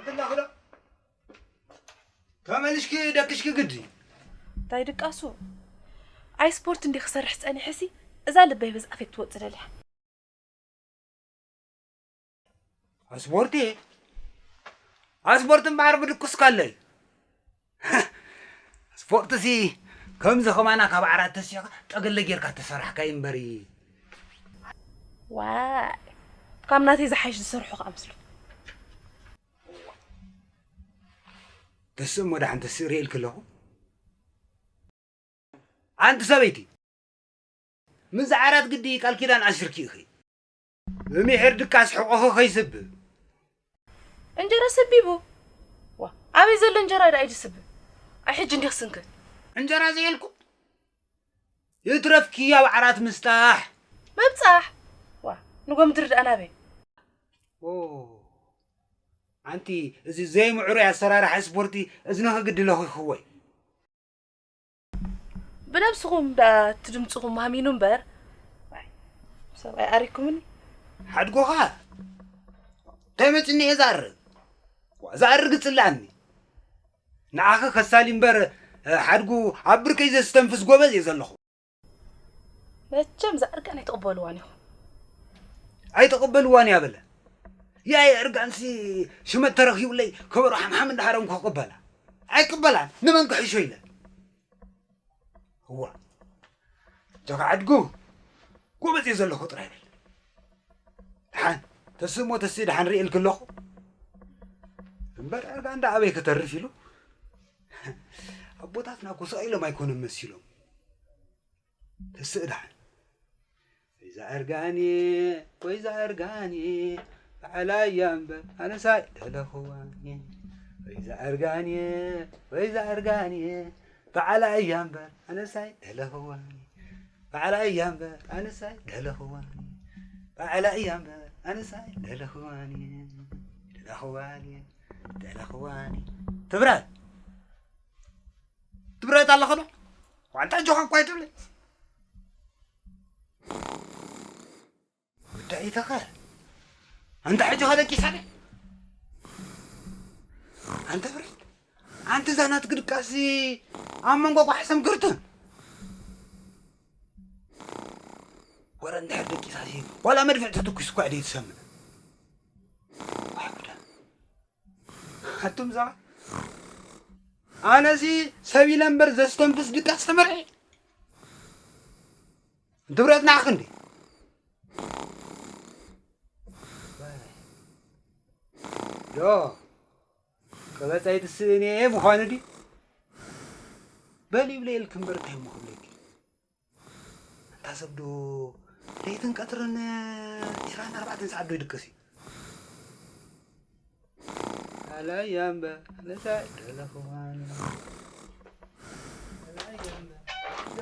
ኣትላኽዶ? ተመልሽኪ ደቅሽኪ ግዲ። እንታይ ድቃሱ? ኣይ ስፖርት እንዲ ክሰርሕ ጸኒሐሲ፣ እዛ ልበይ በዚ ኣፌት ትወጽእ ደልያ። ኣስፖርቲ? ኣስፖርቲ እምበኣር ብድቁስካለይ። ኣስፖርትሲ ከምዚ ከማና ካብ ዓራት ተሲኻ ጠገለ ጌርካ ተሰራሕካይ እምበሪ። ዋይ፣ ካብ ናተይ ዝሓይሽ ዝሰርሑ ከኣ ምስሉ። ተስእሞ ደሓን ተስእ ርእየ ኢልኪ ኣለኹ። ኣንቲ ሰበይቲ፣ ምስ ዓራት ግዲ ቃል ኪዳን ኣሲርኪ ኢኺ። ብሚሒር ድቃስ ሕቆኺ ከይስብብ። እንጀራ ሰቢቡ? ዋ፣ ኣበይ ዘሎ እንጀራ ደኣ እዩ ዝስብብ? ኣይ ሕጂ እንዲኽ ስንክል። እንጀራ ዘየልኩ? ይትረፍኪ ኣብ ዓራት ምስጣሕ። ምብጻሕ? ዋ፣ ንጎ ምድሪ ደኣ ናበይ? ኦ፣ ኣንቲ እዚ ዘይምዕሩይ ኣሰራርሓ ስፖርቲ እዝንኺ ግዲ ለኺኽዎ እዩ። ብነብስኹም ደኣ እቲ ድምፅኹም ሃሚኑ እምበር፣ ዋይ፣ ሰብኣይ ኣሪኩምኒ። ሓድጎኻ እንታይ መፅኒ እየ ዝኣርግ? ዋ፣ ዝኣርግ እፅላኣኒ። ንዓኺ ከሳሊ እምበር፣ ሓድጉ ኣብ ብርከይ ዘስተንፍስ ጎበዝ እየ ዘለኹ። መቸም እዛ እርጋን ኣይትቕበልዋን ኢኹም። ኣይትቕበልዋን እያ በለ። ያየ እርጋንሲ ሽመት ተረኺቡለይ ከበሮ ሓምሓም እንዳሃረምኩ ክቕበላ። ኣይቅበላን። ንመን ክሕሾ ኢለ። እዋ። ጀኻ ዓድጉ፣ ጎበዝ እየ ዘለኹ ጥራይ በል። ደሓን፣ ተስእ እሞ ተስእ ደሓን ርእየ ኢልኪ ኣለኹ። እምበር እርጋን ደኣ ኣበይ ከተርፍ ኢሉ። ኣቦታትና እኮ ስቕ ኢሎም ኣይኮነን መሲሎም። ተስእ ደሓን። ወይዛ እርጋንየ፣ ወይዛ እርጋንየ፣ ባዕላ እያ እምበር ኣነስ ኣይደለኽዋን። ወይዛ እርጋንየ፣ ወይዛ እርጋንየ፣ ባዕላ እያ እምበር ኣነስ ኣይደለኽዋን። ባዕላ እያ እምበር ኣነስ ኣይደለኽዋን። ባዕላ እያ እምበር ኣነስ ኣይደለኽዋን። ደለኽዋን፣ ደለኽዋን። ትብረት፣ ትብረት ኣለኸ ዶ? ዋንታ ኣጆኻ እኳ ኣይትብለይ። ወዳኢተኸ? ኣንታ ሕጂ ኸ ደቂሳ ድያ? ኣንተ ብረት፣ ኣንቲ እዛ ናትኪ ድቃስሲ ኣብ መንጎ ጓሕሰም ግርትን። ወረ እንድሕር ደቂሳሲ ዋላ መድፍዕ ተተኩስ እኳ ደይትሰምዕ። ዋሕጉዳ። ኣቱም እዛ ኣነሲ ሰብ ኢለ እምበር ዘስተንፍስ ድቃስ ተመርዒ። ትብረት ንዓኺ እንዴ? ዶ ቀበጻይ ትስእኒ እየ ምዃኑ ድዩ? በል ይብለ ኢልኪ እምበር እንታይ እሞ ክብለኪ? ኣንታ ሰብ ዶ ለይትን ቀትርን ዒስራን ኣርባዕተን ሰዓት ዶ ይድቅስ እዩ? ኣላያ እምበር ነታ ደለኽዋን። ኣላያ እምበር ነታ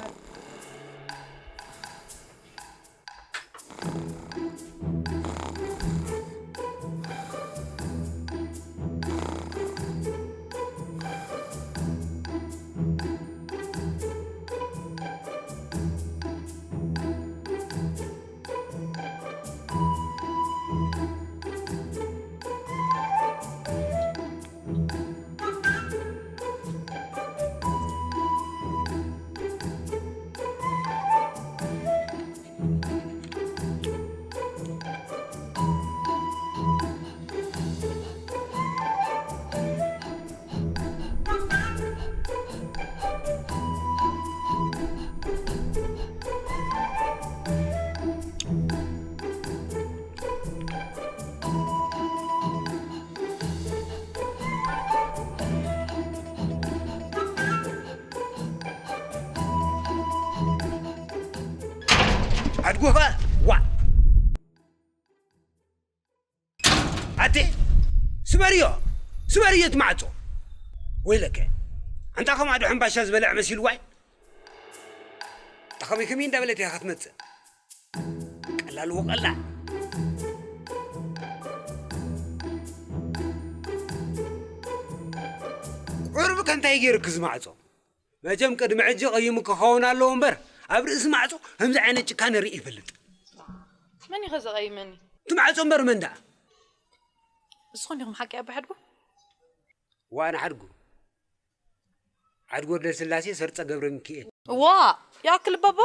ኣድጉኻ ዋ ኣቲ ስበርዮ ስበርዮ እቲ ማዕጾ ወይለከ ኣንታ ከማዶ ሕምባሻ ዝበልዕ መሲልዋይ ተኸሚክሚ እንዳበለት እያ ክትመጽእ ቀላል ወቀላ ቁርብ ከንታይ ገይርክ ዝማዕጾ መቸም ቅድሚ ሕጂ ቀይሙ ክኸውን ኣለዎ እምበር ኣብ ርእሲ ማዕጾ ከምዚ ዓይነት ጭካነ ርኢ ይፈልጥ። መን እዩ ከ ዘቐይመኒ? እቲ ማዕጾ እምበር መን ደኣ? ንስኹም ዲኹም ሓቂ ኣባ ሓድጉ? ዋና ሓድጉ ሓድጎ ወልደስላሴ ሰርጸ ገብረ ሚካኤል። ዋ፣ ያክል በቦ፣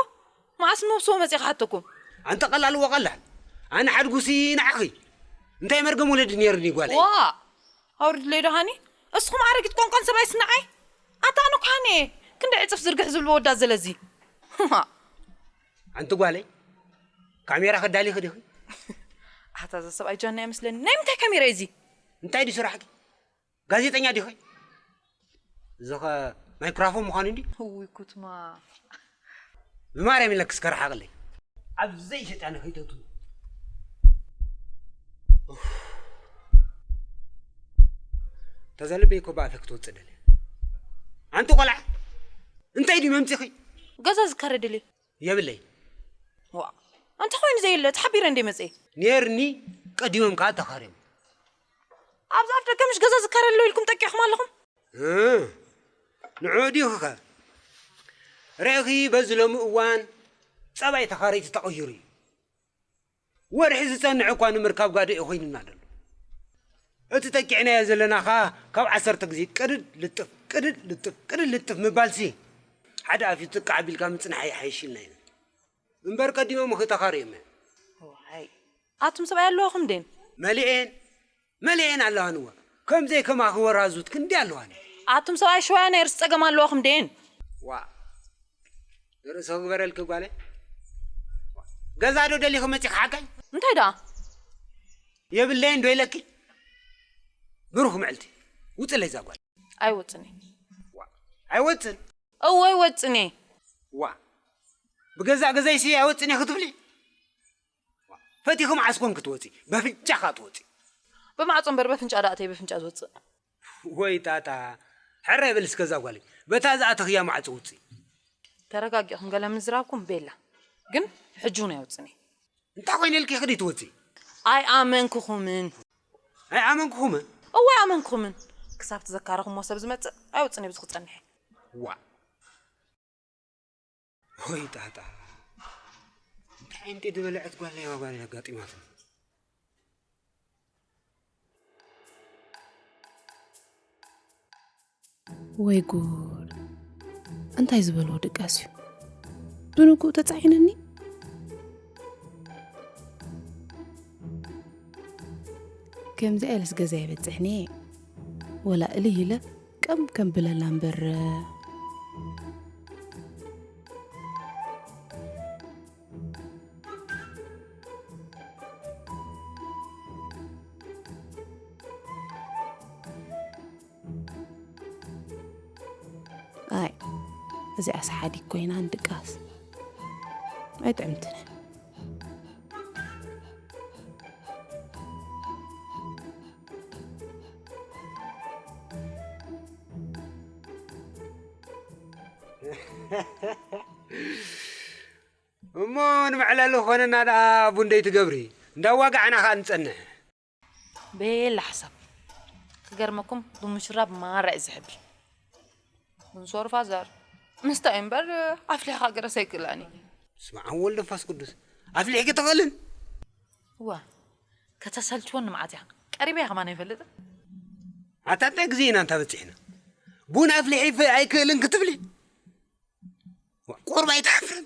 መዓስ ንመብስዎ መጺእ ክሓተኩም? ኣንተ ቀላል ወቀላል። ኣነ ሓድጉሲ ንዓኺ። እንታይ መርገም ወለዲ ነይርኒ ጓለይ? ዋ፣ ኣውርድለይ ዶ ሃኒ? እስኹም ኣረጊት ቋንቋን ሰብኣይ ስንዓይ? ኣታ ኣነ እኮ ሃኒ እየ። ክንደይ ዕጽፍ ዝርግሕ ዝብል ወዳ ዘለዚ። ኣንቲ ጓለይ፣ ካሜራ ከዳሊኺ ዲኺ? ኣታ እዛ ሰብኣይ ጃና ይመስለኒ። ናይ ምንታይ ካሜራ እዩ እዚ? እንታይ ድዩ ስራሕኪ? ጋዜጠኛ ዲኺ? እዚ ኸ ማይክራፎን ምዃኑ እንዲ? እውይ ኩትማ። ብማርያም ኢለክስ ከረሓቕለይ። ኣብ ዘይሸጣነ ከይተቱ። ተዘልበይ እኮ ብኣፈ ክትወፅእ ደለ። ኣንቲ ቆልዓ፣ እንታይ ድዩ መምፂኺ? ገዛ ዝካረ ደልየ። የብለይ። ዋ፣ እንተ ኮይኑ ዘየለ ተሓቢረ እንደ መጽኤ። ኔርኒ፣ ቀዲሞም ከኣ ተኻርዮም። ኣብዚ ኣፍ ደገ ምሽ ገዛ ዝካረ ኣሎ ኢልኩም ጠቂዕኹም ኣለኹም? እ፣ ንዑ ዲኹኸ? ርኢኺ በዚ ሎሚ እዋን ጸባይ ተኻረይቲ ተቐይሩ እዩ። ወርሒ ዝጸንሕ እኳ ንምርካብ ጋዶ እዩ ኮይኑና ዘሎ። እቲ ጠቂዕናዮ ዘለና ኸኣ ካብ ዓሰርተ ግዜ ቅድድ ልጥፍ፣ ቅድድ ልጥፍ፣ ቅድድ ልጥፍ ምባልሲ ሓደ ኣፍ እዩ ጥቃ ኣቢልካ ምጽናሕ ይሓይሽ ኢልና ኢና። እምበር ቀዲሞም ኺተኻርዮም እዮም። ዋይ፣ ኣቱም ሰብኣይ ኣለዋኹም ደን? መሊኤን፣ መሊኤን ኣለዋንዋ። ከም ዘይከማኺ ወራዙት ክንዲ ኣለዋን። ኣቱም ሰብኣይ ሽዋያ ናይ ርእሲ ጸገም ኣለዋኹም ደን? ዋ፣ ንርእሲ ክግበረልኪ ጓለይ። ገዛ ዶ ደሊኺ መጺኺ ሓቀይ? እንታይ ደኣ? የብለይን ዶ ኢለኪ? ብሩኽ ምዕልቲ፣ ውጽለይ እዛ ጓል። ኣይወጽን እየ። ዋ፣ ኣይወጽን? እወ፣ ኣይወጽን እየ። ዋ፣ ብገዛእ ገዛይሲ ኣይወጽን እየ ክትብሊ? ዋ፣ ፈቲኺ መዓስ ኮን ክትወጺ? በፍንጫኻ ትወጺ። ብማዕጾ እምበር በፍንጫ ደኣ ተይ በፍንጫ ዝወጽእ። ወይ ጣጣ፣ ሕራይ በሊ እስከ እዛ ጓለይ። በታ ዝኣተኽያ ማዕጾ ውጺ። ተረጋጊኹም ገለ ምዝራብኩም ቤላ። ግን ሕጂ እውን ኣይወጽን እየ። እንታይ ኮይነ ኢልኪ ኢኺ ትወጺ? ኣይኣመንኩኹምን። ኣይኣመንኩኹምን? እወ ኣይኣመንኩኹምን። ክሳብ ትዘካረኹሞ ሰብ ዝመጽእ ኣይወጽን እየ ብዚ ክጸንሕ እየ። ዋ። ወይ ጣጣ። እንታይ ዓይነት እየ ዝበለዐት ጓል ናይ ዋጓል ኣጋጢማትኒ? ወይ ጉድ! እንታይ ዝበልዎ ድቃስ እዩ? ብንግኡ ተጻዒነኒ? ከምዚኣ ኢለስ ገዛ ይበጽሕኒ እየ። ወላ እልይ ኢለ ቀም ከም ብለላ እምበር። ኣይ፣ እዚኣስ ሓዲግ ኮይና ንድቃስ። ኣይጥዕምትን። እሞ ንመዕለሊ ኾነና ደኣ ቡን ደይትገብሪ? እንዳዋጋዕና ኸኣ ንጸንሕ። ቤላ ሓሳብ። ክገርመኩም ብሙሽራ ብማራ እዩ ዝሕብር። ምንሶር ፋዘር። ምስታይ እምበር ኣፍሊሕኻ ገረስ ኣይክእላኒ። ስመ ኣብ ወልድ መንፈስ ቅዱስ። ኣፍሊሕኪ ትኽእልን? እዋ። ከተሰልችወኒ መዓት እያ። ቀሪበ እያ ከማን ኣይፈልጥን። ኣታ እንታይ ግዜ ኢና እንታ በጺሕና? ቡን ኣፍሊሒ ይፍ-፣ ኣይክእልን ክትብሊ? ዋ፣ ቁሩብ ኣይትሓፍርን?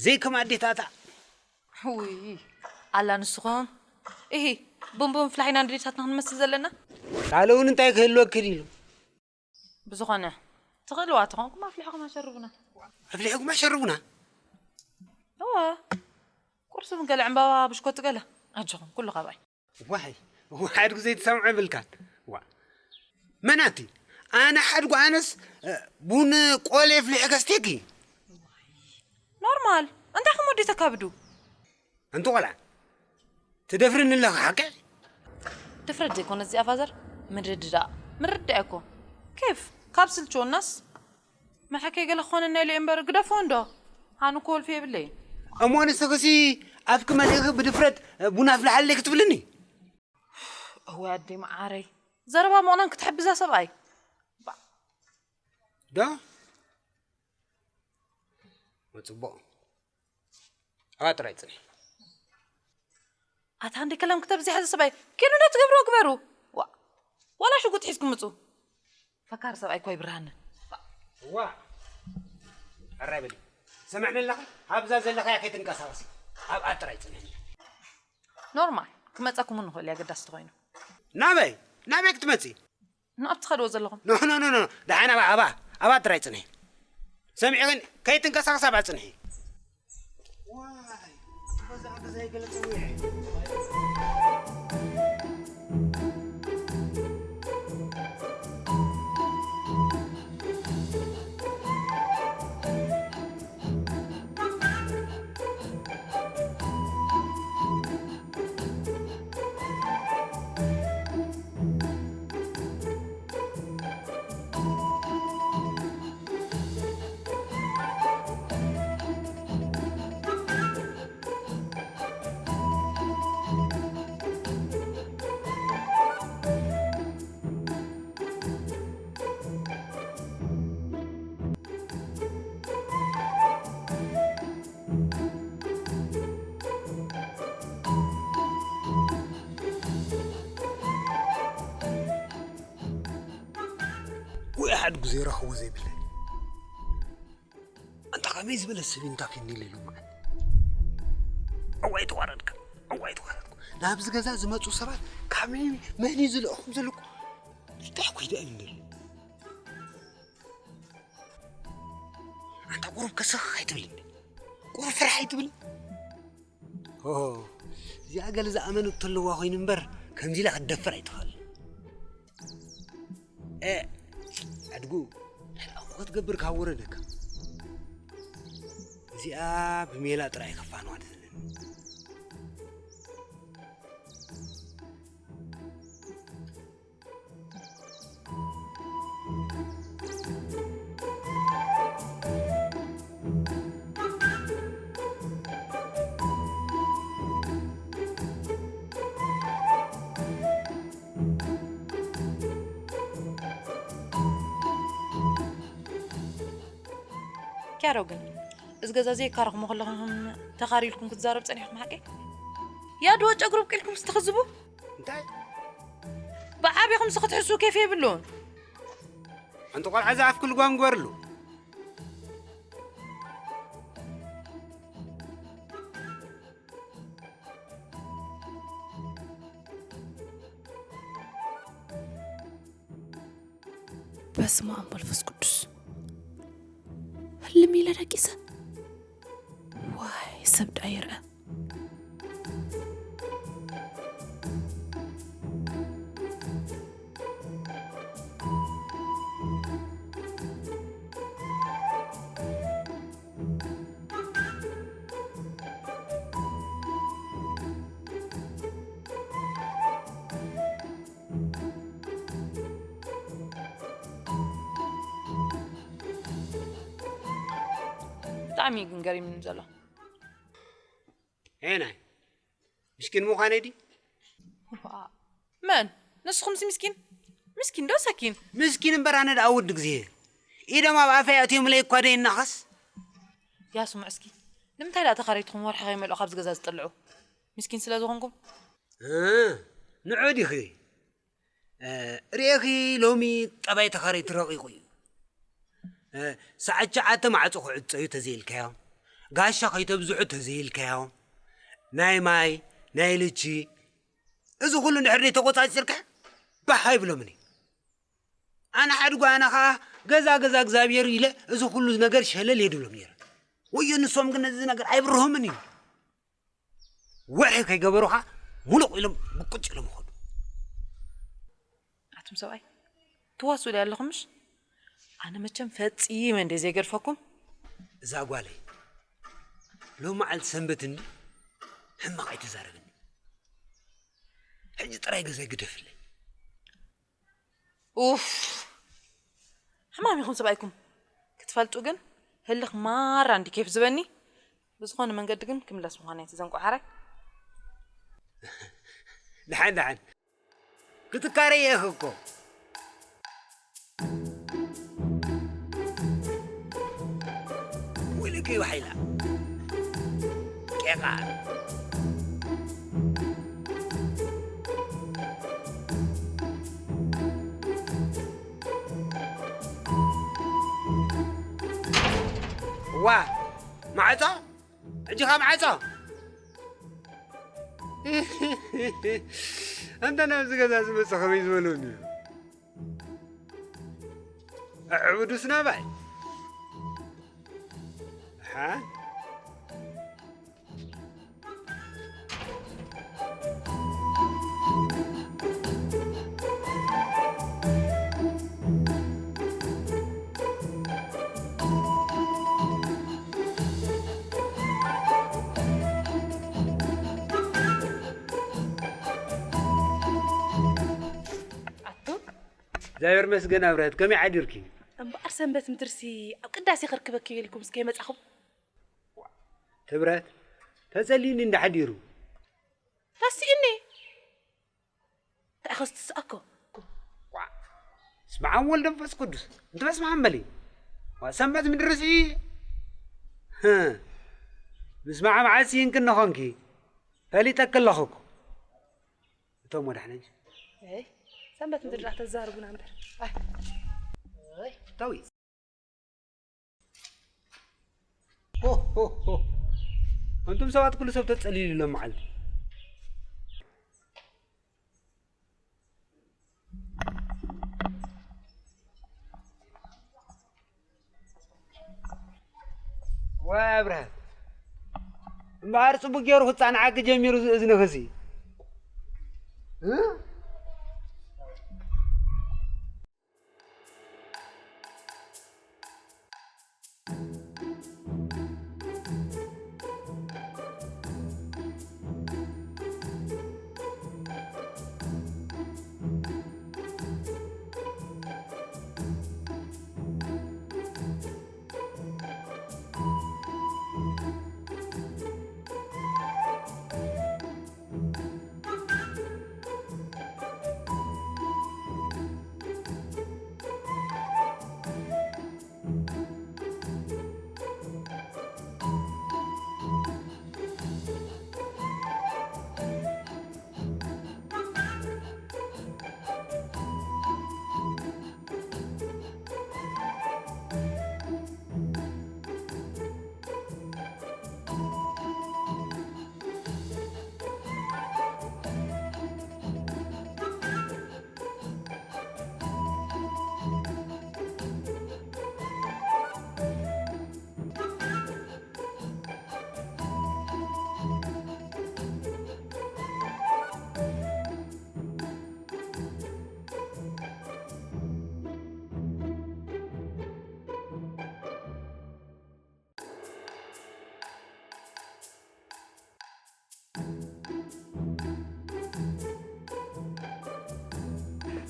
ዘይከም ኣዴታታ። ውይ፣ ኣላ ንስኹም። ኢሂ፣ ቡን ብምፍላሕ ኢና ንዴታትና ክንመስል ዘለና? ካልእ እውን እንታይ ክህልወኪ ድዩ? ብዝኾነ፣ ትኽእልዋ ተኾንኩም ኣፍሊሕኹም ኣሸርቡና። ኣፍሊሕኩም ኣሸርቡና? እዋ፣ ቁርሲ እውን ገለ ዕምባባ ብሽኮቲ ገለ። ኣጆኹም፣ ኩሉ ካባይ። ዋይ፣ ዋይ፣ ሓድጉ ዘይትሰምዖ የብልካን። ዋ። መናቲ፣ ኣነ ሓድጉ ኣነስ፣ እ፣ ቡን ቆል የፍልሕ ከስቴኪ። ኖርማል፣ እንታይ ከም ወዲ ተካብዱ? ኣንቲ ቆልዓ፣ ትደፍርኒ ኣለኺ ሓቂ? ድፍረት ዘይኮነ እዚኣ ፋዘር፣ ምርድዳእ። ምርድዳእ እኮ። ኬፍ፣ ካብ ስልችወናስ፣ መሐከይ ገለ ክኾነና ኢለ እምበር ግደፎ እንዶ። ኣነ እኮ ወልፊ የብለይን። እሞ ንስኽሲ ኣፍኪ መሊእኺ ብድፍረት ቡን ኣፍልሓለይ ክትብልኒ? እወ ኣደይ መዓረይ። ዘረባ ምቕናን ክትሕብዛ ሰብኣይ። ዶ? ጽቡቕ። ኣብኣ ጥራይ ጽንሒ። ኣታ እንደ ከላም ክተብዝሕ እዚ ሰብኣይ። ኪዱ ዶ ትገብርዎ ግበሩ። ዋ። ዋላ ሽጉጥ ሒዝኩም ምጹ። ፈካር ሰብኣይ እኮ ኣይብርሃንን። ዋ፣ ሕራይ በሊ። ሰምዕኒ ኣለኻ? ኣብዛ ዘለኻያ ከይትንቀሳቐሲ። ኣብኣ ጥራይ ጽንሕኒ። ኖርማል፣ ክመጸኩም ንኽእል እያ፣ ኣገዳሲ ተኾይኑ። ናበይ? ናበይ ክትመጺ? ንኣብቲ ትኸድዎ ዘለኹም። ኖ፣ ኖ፣ ኖ፣ ኖ። ደሓን ኣብኣ፣ ኣብኣ፣ ኣብኣ ጥራይ ጽንሒ። ሰሚዕኽን? ከይትንቀሳቐስ ኣብኣ ጽንሒ። ዋይ፣ በዛ ገዛ ይገለጸ ወይ? ወይ ሓድጉ ዘይረኽቦ ዘይብለኒ። ኣንታ ከመይ ዝበለ ሰብ እንታ ፊኒ ኢሉ ኢሉ መዓል። እዋይ ተዋረድካ፣ እዋይ ተዋረድኩ። ናብዚ ገዛ ዝመጹ ሰባት ካብ መን፣ መን እዩ ዝልእኹም ዘለኩ? እንታይ ኮይደ እንድል? ኣንታ ቁሩብ ከስኽ ኣይትብል እንዴ? ቁሩብ ፍራሕ ኣይትብል? ሆ፣ እዚኣ ገለ ዝኣመነቶ ኣለዋ ኮይኑ እምበር፣ ከምዚ ኢላ ክትደፍር ኣይትኽእል። እ፣ ኣድጉ፣ እንታይ ደኣ ክትገብር ካብ ወረደካ? እዚኣ ብሜላ ጥራይ ከፋንዋ ትኽእል። ኪያሮ ግን፣ እዚ ገዛ እዚ የካረኹሞ ከለኹም ተኻርዩ ኢልኩም ክትዛረብ ጸኒሕኩም ሓቀይ? ያድዎ ጨጉሪ ኣብቂልኩም ዝተኸዝቡ? እንታይ? ብዓቢኹም ሲ ክትሕሱ ኬፍ የብሉን። ኣንቲ ቆልዓ እዚ ኣፍኪ ልጓም ግበርሉ። በስመ ኣብ መንፈስ ቅዱስ። ህልም ኢለ ደቂሰ። ዋይ፣ ሰብ ደኣ ይርአ። ብጣዕሚ እዩ ግን ገሪምኒ ዘሎ። ሄናይ፣ ምስኪን ምዃነይ ድዩ? ዋእ፣ መን? ንስኹምሲ ምስኪን? ምስኪን ዶ ሰኪን? ምስኪን እምበር ኣነ ደኣ ወዲ ግዜ። ኢዶም ኣብ ኣፈይ ኣትዮምለይ እኳ ደይናኸስ። ያ ስምዑ እስኪ፣ ንምንታይ ደኣ ተኻረይትኹም ወርሒ ከይመልኡ ካብዚ ገዛ ዝጥልዑ? ምስኪን ስለ ዝኾንኩም? እ፣ ንዑ ዲኺ? እ፣ ርኤኺ ሎሚ ጠባይ ተኻረይቲ ረቒቑ እዩ። እ፣ ሰዓት ትሽዓተ ማዕጾ ክዕጸዩ ተዘይልካዮም፣ ጋሻ ከይተብዝሑ ተዘይልካዮም፣ ናይ ማይ፣ ናይ ልቺ፣ እዚ ኩሉ እንድሕር ደይ ተቆጻጺርካ፣ ባህ ኣይብሎምን እዩ። ኣነ ሓድጉ ኣነ ኸኣ ገዛ ገዛ እግዚኣብሔር ኢለ እዚ ኩሉ ነገር ሸለል የድብሎም ነይረ። ወዮ ንሶም ግን ነዚ ነገር ኣይብርሆምን እዩ። ወርሒ ከይገበሩ ኸኣ ሙሉቕ ኢሎም ብቁጭ ኢሎም ይኸዱ። ኣቱም ሰብኣይ፣ ትዋስኡ ዶ ኣለኹም ምሽ? ኣነ መቸም ፈጺመ እንደ ዘይገድፈኩም። እዛ ጓለይ፣ ሎም መዓልቲ ሰንበት እንዲ ሕማቕ ኣይተዛረብኒ። ሕጂ ጥራይ ገዛይ ግደፍለይ። ኡፍ! ሕማም ኢኹም ሰብኣይኩም። ክትፈልጡ ግን ህልኽ ማራ እንዲ ኬፍ ዝበኒ። ብዝኾነ መንገዲ ግን ክምለስ ምዃነይ ትዘንቁ ሓራይ። ደሓን፣ ደሓን። ክትካረ እየ እኮ። ውልቂ ባሕይላ። ቄቓ። ማዕጾ? ሕጂ ኸ ማዕጾ? ኣንታ ናብዚ ገዛ ዝመጽእ ከመይ ዝበለኒ እዩ? ኣዕቡዱስ ናባይ። ሓ? ኣቱ? እግዚኣብሔር ይመስገን ኣብርሀት፣ ከመይ ሓዲርኪ? እምበኣር ሰንበት ምድርሲ ኣብ ቅዳሴ ከርክበኪ ኢልኩም እስከ መጻኹም። ትብረት፣ ተጸልዩኒ እንዳ ሓዲሩ። ረሲእኒ። እንታይ ኸስ ትስኣኮ? ዋ፣ ስመ ኣብ ወልድ መንፈስ ቅዱስ፣ እንተ በስመ ኣብ በሊ። ዋ፣ ሰንበት ምድርሲ። ህ፣ ምስማዕ መዓስ ይንክን ኾንኪ? ፈሊጠኪ ኣለኹ እኮ። እቶም ወዳሕና እንጂ። እይ፣ ሰንበት ምድር ኣተዛርቡና እምበር። ኣይ። እይ፣ ተዊ። ሆ፣ ሆ፣ ሆ። ኣንቱም ሰባት ኩሉ ሰብ ተጸሊሉ ሎም መዓልቲ። ወይ ኣብርሃም፣ እምበኣር ጽቡቅ ገይሩ ክጻንዓኪ ጀሚሩ እዚ እዝንኺሲ። እ?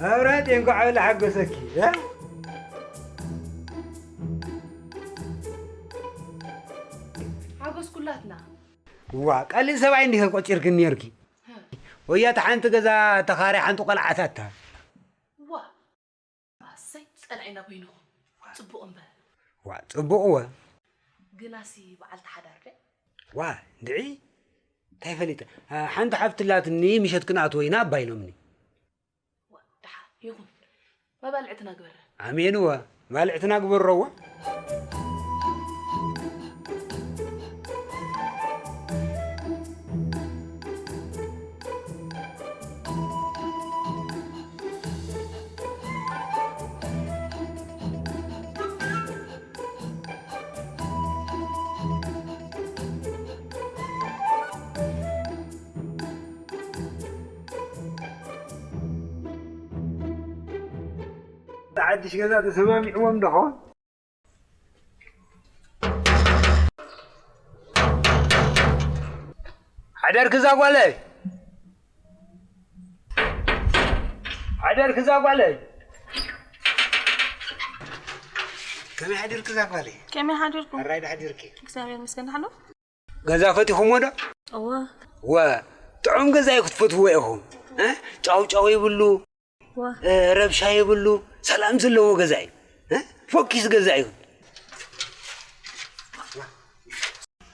ኣብራቴ፣ እንኳዕ ኣብላ ሓጎሰኪ፣ እ? ሓጎስ ኩላትና። ዋ፣ ቀሊል ሰብኣይ እንዲኸ ቆጺርክን ነይርኪ? ወያ፣ እታ ሓንቲ ገዛ ተኻርያ ሓንቲ ቆልዓ ኣታታ። ዋ፣ ኣሰይ፣ ጸላኢና በይንኹም። ጽቡቕ እምበር። ዋ፣ ጽቡቕ እወ። ግናሲ በዓልቲ ሓዳር ዶ? ዋ፣ እንድዒ፣ እንታይ ፈሊጠ? ኣ፣ ሓንቲ ሓፍቲ ኣላትኒ፣ ምሸት ክንኣትዎ ኢና እባ ኢሎምኒ። ዋ፣ ደሓን ይኹን። መባልዕትና ግበረ። ኣሜን እወ። መባልዕትና ግበሮ እወ። ሓድሽ ገዛ ተሰማሚዕዎም ዶ ኾን? ሓደርኪ እዛ ጓለይ? ሓደርኪ እዛ ጓለይ? ከመይ ሓዲርኪ እዛ ጓለይ? ከመይ ሓዲርኩም? ሕራይ ዶ ሓዲርኪ? እግዚኣብሔር ይመስገን፣ ደሓን ዶ? ገዛ ፈቲኹሞ ዶ? እወ። ወ፣ ጥዑም ገዛ እዩ ክትፈትውዎ ኢኹም። እ? ጫው ጫው ይብሉ፣ ወ። እ፣ ረብሻ ይብሉ፣ ሰላም ዘለዎ ገዛ እዩ። እ? ፎኪስ ገዛ እዩ።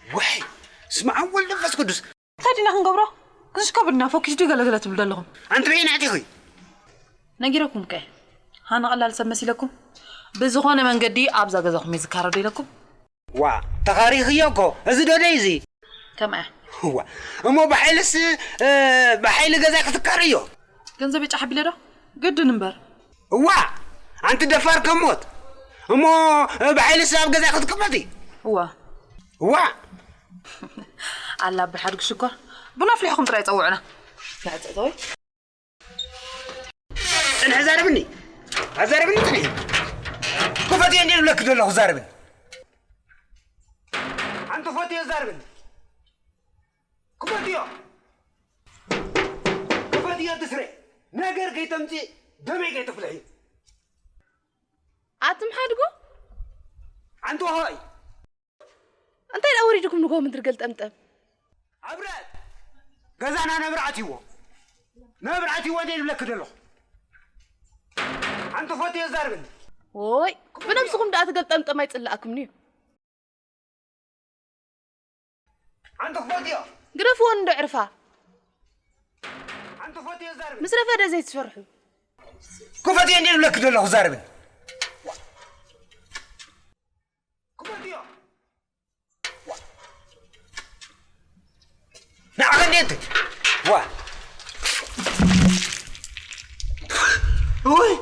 ወይ፣ ስመ ኣብ ወልድ መንፈስ ቅዱስ። እንታይ ዲና ክንገብሮ? ክዝሽ ከብድና ፎኪስ ድዩ ገለገለ ትብሉ ዘለኹም? ኣንቲ በየናይ ኢኺ? ነጊረኩም ከ? ሃና ቀላል ሰብ መሲለኩም? ብዝኾነ መንገዲ ኣብዛ ገዛኹም እየ ዝካረዶ ኢለኩም። ዋ፣ ተኻሪኽዮ እኮ። እዚ ዶ ደይ እዚ? ከምኣ እያ። ዋ፣ እሞ ብሓይልስ፣ እ፣ ብሓይሊ ገዛ ክትካርዮ? ገንዘብ ይጫሕ ኣቢለ ዶ? ግድን እምበር። እዋ፣ ኣንቲ ደፋር ከሞት። እሞ፣ እ፣ ብሓይልስ ኣብ ገዛ ክትቅመጢ? እዋ። እዋ። ኣላ ብሓድጊ ሽኮር። ቡን ኣፍሊሕኹም ጥራይ ጸውዑና። ንዕጸ ተወይ። ጽንሒ ዛረብኒ። ኣዛረብኒ ጽንሒ። ክፈትዮ እንዴ ዝብለኪ ዘለኹ ዛረብኒ። ኣንቲ ፈትዮ ዛረብኒ። ክፈትዮ። ክፈትዮ ትስረ። ነገር ከይተምጺ ደመይ ከይትፍልሒ። ኣትም ሓድጉ? ኣንቲ ሆይ። እንታይ ደኣ ወሪድኩም ንጎ ምድሪ ገልጠምጠም? ኣብረት! ገዛና ነብሪ ኣትይዎ። ነብሪ ኣትይዎ እንዴ ዝብለኪ ዘለኹ። ኣንቲ ፈትዮ ዛርብኒ። ኦይ፣ ብነብስኹም ደኣ ትገልጠምጠም ኣይጽላእኩምን እዩ። ኣንቲ ክፈትዮ። ግደፍዎ እንዶ ዕርፋ። ኣንቲ ፈትዮ ዛርብኒ። ምስ ረፈደ ዘይትሰርሑ። ክፈትዮ እንዴ ዝብለኪ ዘለኹ ዛርብኒ። ክፈትዮ። ንዓኻ እንዴት? ዋ። ውይ።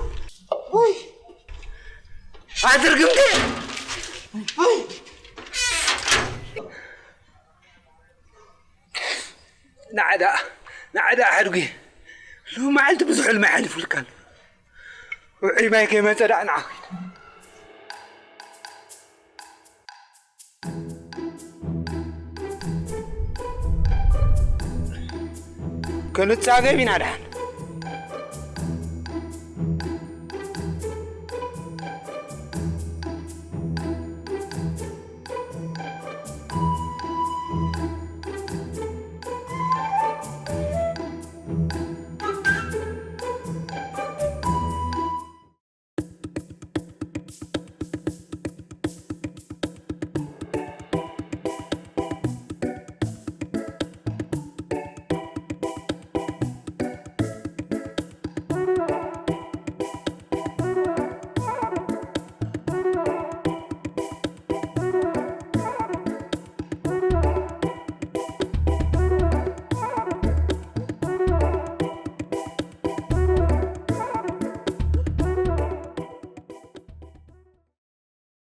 ውይ። ኣድርግም እንዴ? ውይ። ንዓዳ፣ ንዓዳ ሓድጉ። ሎማዓንቲ ብዙሕ ሕልሚ ሓሊፉልካ ኣሎ። ውዑይ ማይ ከይመጸ ደኣ ንዓ ኸይድ። ክንጻገብ ኢና ደሓን።